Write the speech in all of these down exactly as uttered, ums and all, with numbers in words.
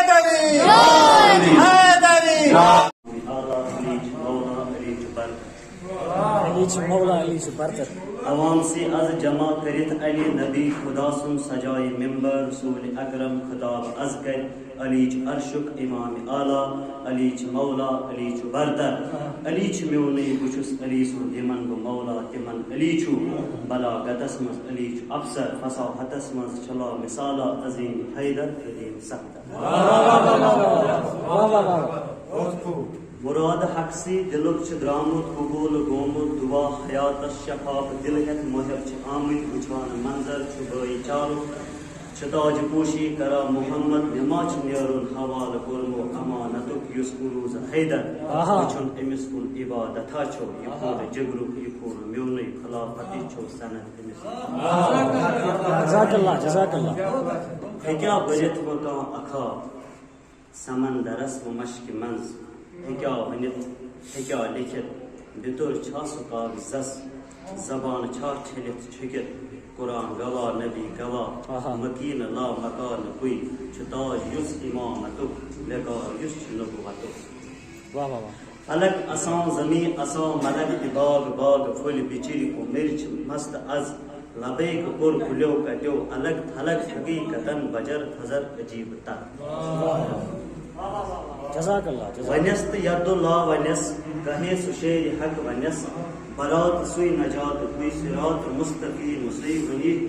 حیدری! حیدری! علی چھُ مولا، علی چھُ برتر۔ علی چھُ مولا، علی چھُ برتر۔ عوام سے از جمع کٔرِتھ علی نبی خدا سُنٛد سجایہِ ممبر، رسول اکرم خطاب از کرِ۔ علی چھُ عرشُک امام اعلیٰ، علی چھُ مولا، علی چھُ برتر۔ علی چھُ میونُے، بہٕ چھُس علی سُنٛد، یِمن بہٕ مولا، تِمن علی چھُ۔ بلاغتس منٛز علی چھُ افسر، فصاحتس منٛز چھُ لامثالہ عظیم حیدر قدیم صفدر۔ مراد حق سی دلک چھ درامت، قبول گومت دعا حیاتس شفاف، دل ہیتھ محب چھ آمت وچھان منظر چھ بٲے چالک، چھ تاج پوشی کرا محمد، مےٚ ما چھ نیرُن حوالہٕ کوٚرمو امانتک یُس عروض حیدر۔ آہا۔ وچھُن أمِس کُن عبادتھا چھو، یہِ کوٚر جگرُک، یہِ کوٚر میونُے خلافت، یہِ چھو سند أمِس۔ جزاک اللہ، جزاک اللہ۔ ہیٚکیٛاہ بٔرِتھ وۄنۍ کانٛہہ اکھا؟ سمندرس و مشکہِ منٛز ہیٚکیٛاہ ؤنِتھ، ہیٚکیٛاہ لیٚکھِتھ، بیتُر چھا سُہ کاغذس، زبان چھا چھٔلِتھ چھُکِتھ، قرآن گواہ، نبی گواہ، آہا۔ مکین لا مکان پُے چھُ تاج یُس امامتُک، وقار یُس چھُ نبوتُک۔ واہ، واہ، واہ۔ فلک اسان، زمین اسان، ملک تہِ باغ باغ، پھٔلۍ بِچِرۍ و مِرۍ چھِ مست از۔ لبیک کوٚر کُلیو کٹیو الگ تھلگ، حقیقتاً بجر تھزر عجیب تر۔ جزاک اللہ، جزاک اللہ۔ ونیس تہٕ یدُ لا ونیس، کہے سُہ شعرِ حق ونیس۔ برات سُے نجات پُے، صراط مستقیم سُے ولی۔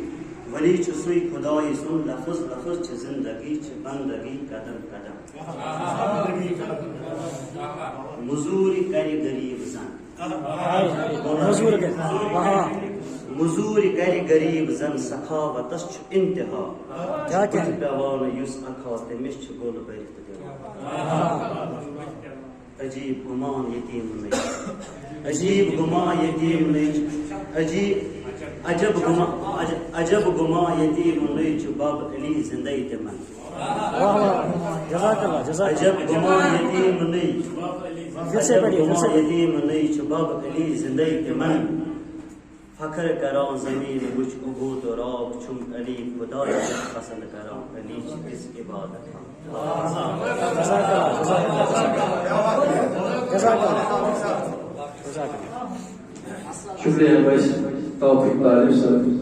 ولی چھُ سُے خدایہِ سُنٛد لفظ، لفظ چھِ زندگی، چھِ بندگی قدم قدم۔ مزوٗرۍ کرِ غریب زن۔ مزوٗر کرِ۔ واہ۔ مزوٗرۍ کرِ غریب زن، سخاوتس چھُ انتہا۔ کیٛاہ کیٛاہ؟ کُلۍ پٮ۪وان یُس اکھا، تٔمِس چھُ گوٚل بٔرِتھ دِوان۔ عجیب گُمان یتیٖم نٔچ۔ عجیب گُمان یتیٖم نٔچ۔ عجیب، عجب گُمان، عج-، عجب گُمان یتیٖم نٔچ، بب علی زندے تِمن۔ واہ، واہ۔ جزاک اللہ، جزاک اللہ۔ عجب گُمان یتیٖم نٔچ۔ پھر سے پڑھیے، پھر سے پڑھیے۔ یتیٖم نٔچ، بب علی زندے تِمن۔ فخر کران زمین وچھ، عبود و راب چھُم علی، خدا چھُ پسند کران، علی چھِ تِژھ عبادت۔ جزاک اللہ، جزاک اللہ، جزاک اللہ۔ جزاک اللہ۔ شکریہ بھائی توفیق طالب صاحب۔